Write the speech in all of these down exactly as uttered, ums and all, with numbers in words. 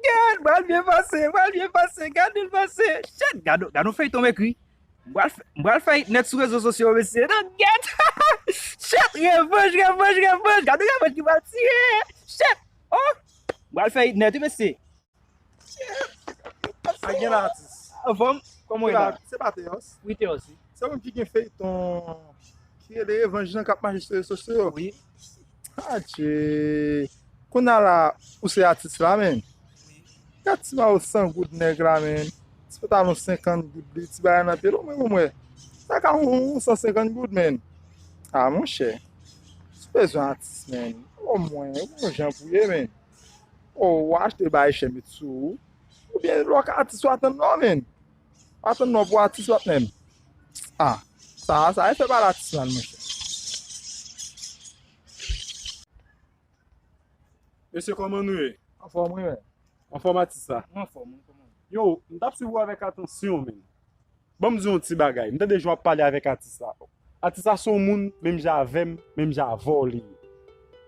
Gad, m pral byen pase, m pral byen pase, gad l pase. Shit, gad, gad yon feyton m ekri. M pral fè, m pral fè it nèt sou rezo sosyo yo, mesye. Non, gad. Shit, revanj, revanj, revanj. Gad yon revanj ki pral tire. Shit. Oh, m pral fè it nèt, wi, mesye. A gen la atis. Anfòm, kòman w ye la? Se pa Teyòs? Wi, Teyòs, wi. Se ou menm ki gen feyton ki rele Revanj lan k ap mache sou rezo sosyo yo? Wi. Adje. Kounye a la, ou se atis la, menn. Gad ti mayo san goud nèg la, menn. Ti pantalon senkant goud li, ti bagay nan pye l, ou menm ou wè. Sa ka yon san senkant goud, menn. A, monchè. Si w bezwen atis, menn, omwen, ou gon jan pou ye, menn. O, w achte bagay chè met sou ou. Oubyen lè w ka atis, w atann non, menn. W atann non pou atis, patnè m. A, sa, sa e fè pale atis la, monchè. Mesye, kòman nou ye? Anfòm, wi, menn. Anfòm, atis la? Mwen anfòm, wi, kòman? Yo, m t ap swiv ou avèk atansyon, menn. Ban m di w yon ti bagay. M tande jan w ap pale avèk atis la. Atis la se yon moun, menm jan avè m, menm jan avè w li ye.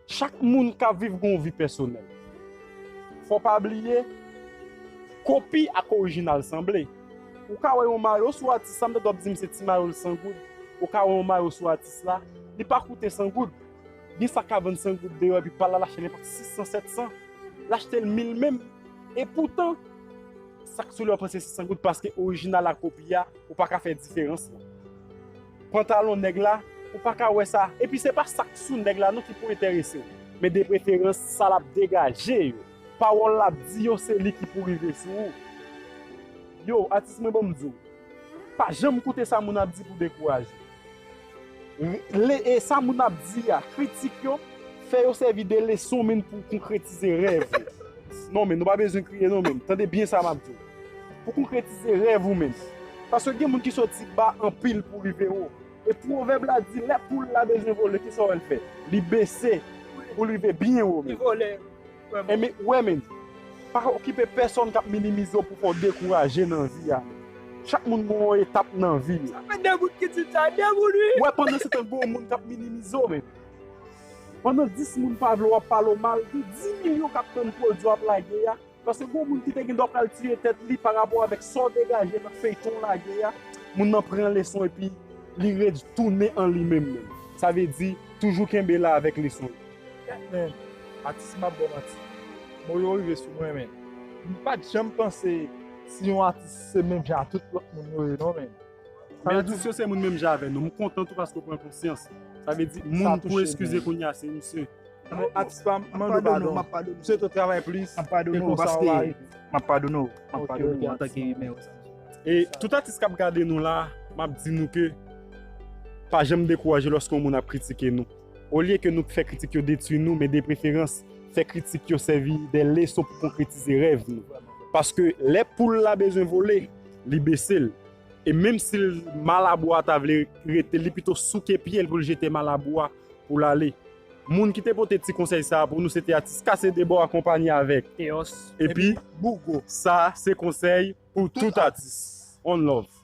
Chak moun k ap viv gen yon vi pèsonèl. Fò w pa bliye, kopi ak orijinal sanble. Ou ka wè yon mayo sou atis la, m tande w ap di m se ti mayo l san goud. Ou ka wè yon mayo sou atis la, li pa koute san goud. Gen sa k ka vann san goud deyò, epi pa l al achte nenpòt sis san, sèt san. L achte l mil menm. Epoutan, sa k sou li yo panse se san goud, paske orijinal ak kopi a, ou pa ka fè diferans lan. Pantalon nèg la, ou pa ka wè sa. Epi se pa sa k sou nèg la non ki pou enterese w, men de preferans sa l ap degaje yo. Pawòl l ap di yo, se li ki pou rive sou ou. Yo, atis mwen, ban m di w, pa janm koute sa moun ap di pou dekouraje. Le, e sa moun ap di a, kritik yo, fè yo sèvi de leson, menn, pou konkretize rèv ou. Non, menn, nou pa bezwen kriye, non, menn. Tande byen sa m ap di w. Pou konkretize rèv ou, menn. Paske gen moun ki soti ba anpil pou rive wo. E pwovèb la di, lè poul la bezwen vole, kisa w wè l fè? Li bese pou l rive byen wo, menn. Li vole. Enben, w wè, menn, pa okipe pèsonn k ap minimize w pou fè w dekouraje nan vi a, menn. Chak moun gen yon etap nan vi l. Sa fè de moun ki di sa, de moun, wi. W wè, pandan se tan, gen yon moun k ap minimize w, menn. Pandan dis moun pa vle w ap pale w mal, gen dis milyon k ap tann pwodui w ap lage a. Paske gen yon moun ki te gen dwa pral tiye tèt li pa rapò avèk sa w degaje nan feyton w lage a. Moun nan pran leson epi li retounen an li menm, menn. Sa vle di, toujou kenbe la avèk leson yo. Men, atis, m ap ba w manti. Mo yo rive sou mwen, men. M pa t janm panse si yon atis se menm jan ak tout lòt moun yo ye, non, men. Men atis yo se moun menm jan avè nou. M kontan tou paske w pran konsyans. Sa vle di, moun pou eskize kounye a, se misye. Men atis pa m, m mande w padon. M ap padone w. M swete w travay plis. M ap padone w paske m ap padone w. M ap padone w antanke imen. E tout atis k ap gade nou la, m ap di nou ke pa janm dekouraje lòske yon moun ap kritike nou. Olye ke nou fè kritik yo detwi nou, men de preferans, fè kritik yo sèvi de leson pou konkretize rèv nou. Paske lè poul la bezwen vole, li bese l. E menm si l, malabwa a ta vle rete, li pito souke pye l pou l jete malabwa pou l ale. Moun ki te pote ti konsèy sa a pou nou, se te atis Kase Deba, akonpanye avèk Eos epi Bougo. Sa se konsèy pou tout atis. One love.